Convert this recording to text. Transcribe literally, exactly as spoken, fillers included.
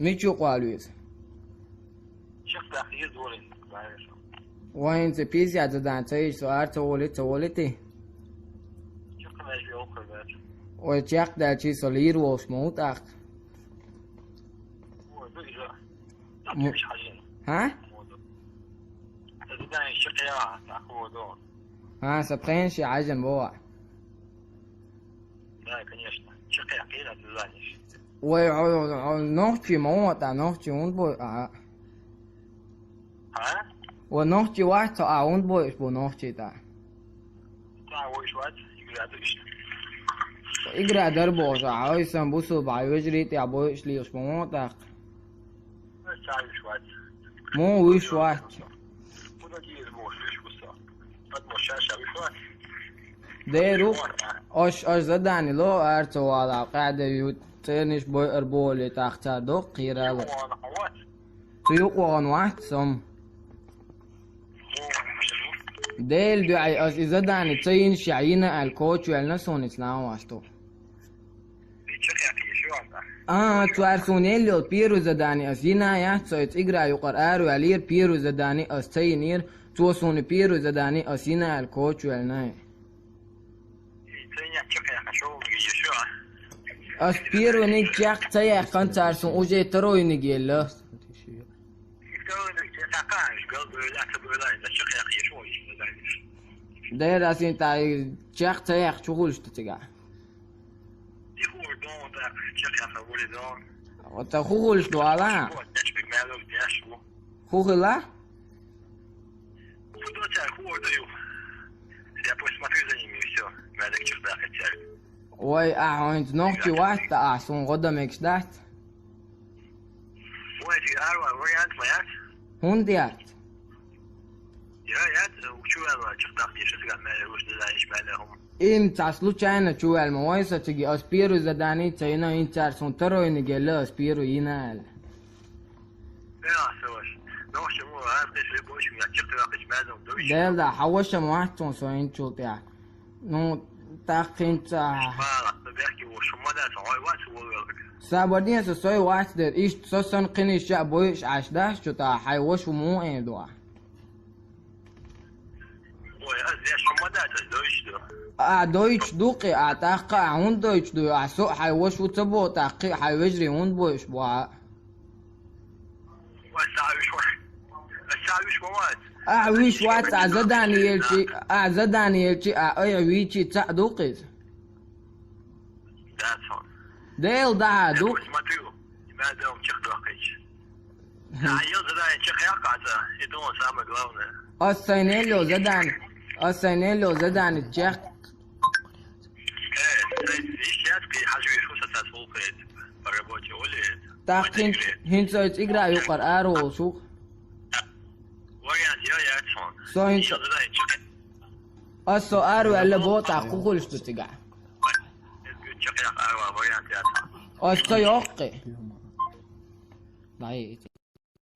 Мича юкъа вала веза? Чакхдаккха еза валийта, баьрса. Вайна ца писи яц задан ца йиш, со ара ца волий, ца волий те? Чакхдаьлча вокхар баьрса. Вай чакхдаьлча со лийр волуш ма ву тӀаккха. Ой, ду иза. М- Хьажин. ХӀа? Задан чакхъяьлча, тӀаккха хӀун ду? ХӀа, сан пхенаш Ӏажин боху. Да, конечно. Чакхъяьккхина ца заниш. Вай, хьо, хьо, нохчи ма ву тӀа, нохчи хӀунда бой, а? А? Вай нохчи вац, а хӀунда бойуш бу нохчи тӀа? ТӀа вуйш вац, игра ду иштта. Игра дар бохуш, а хьо сан бусулба вежарий тӀехь бойуш лелаш ма ву тӀаккха. Ца вуьш вац. Муха вуьш вац? Куда деза бохуш вуьш ву со? Потому что ша-ша вуьш вац. Дера ву, аш, аш задани ло, ара ца вала, къаьда ю, церниш бой ар боле, тӀаккха цара доккха кхерала. Цу юкъа вахана вац сом. Дела дуьхьа, аш и задани ца йинаш яхь йина аьлла, кочвелна суна ислам вац ту. А, цара суна елла йолу первый задани ас йина яц, со и цӀигара юкъара араваьллера, первый задани ас ца йинера, цо суна первый задани ас йина аьлла кочвелна. Ас первыйниг чекх ца яьккхина, цара суна уже второйниг елла. Дера ас и тӀа чекх ца яьккхича хӀун хуьлуш ду цигахь? Ца хӀун хуьлуш ду ала? ХӀун хилла? Вай, ахьа хӀинца нохчи вац тӀа, ахьа суна гӀо дан мегаш дац? ХӀунда яц? Ин цхьа случайно чу ваьлла ма вай со цига, ас первый задани ца йина, ин цара суна второйниг елла, ас первый йина аьлла. Дела да, хьан ваша ма вац цунна со хӀинцул тӀехь. Ну, тӀаккха хӀинца. Са барден со сой вац дера, иштта со санна кхин иштта бойуш Ӏаш дац чу тӀа, хьайн ваша ву муха эр ду ахь? Ой, ас деш хӀума дац, ас дойчу ду. А, дойчу ду кхи, а тӀаккха а хӀунда дойчу ду, а со а хьайн ваша ву ца боху тӀаккха, кхин а хьайн вежарий хӀунда бойуш бу а? Ас ца вуьш вац. Ас ца вуьш ма вац. Ахьа вуьш вац, а задани елчи, а задани елчи, а айхьа вийчи цхьаъ ду кхиза? Дац хьуна. Дела дахьа ду. Ма ду. Мадам чекхдоккхийча. Ца йо задани чекхъяккха ца, и ду самое главное. Ас сайн элло задани, ас сайн элло задани чекх. Э, ишкет кхи хьажа веш ву сан сас вулхайт по работе, оли. ТӀаккха хӀинца, хӀинца ой цӀигара юкъара ара волуш ву. Вариант я яц хьуна. Со хӀинца. Ас со ара ваьлла бо тӀаккха хӀун хуьлуш ду цигахь? Чекхъяккха ара ваьлла вариант яц хьуна. Ас ца йоккхи. Дай.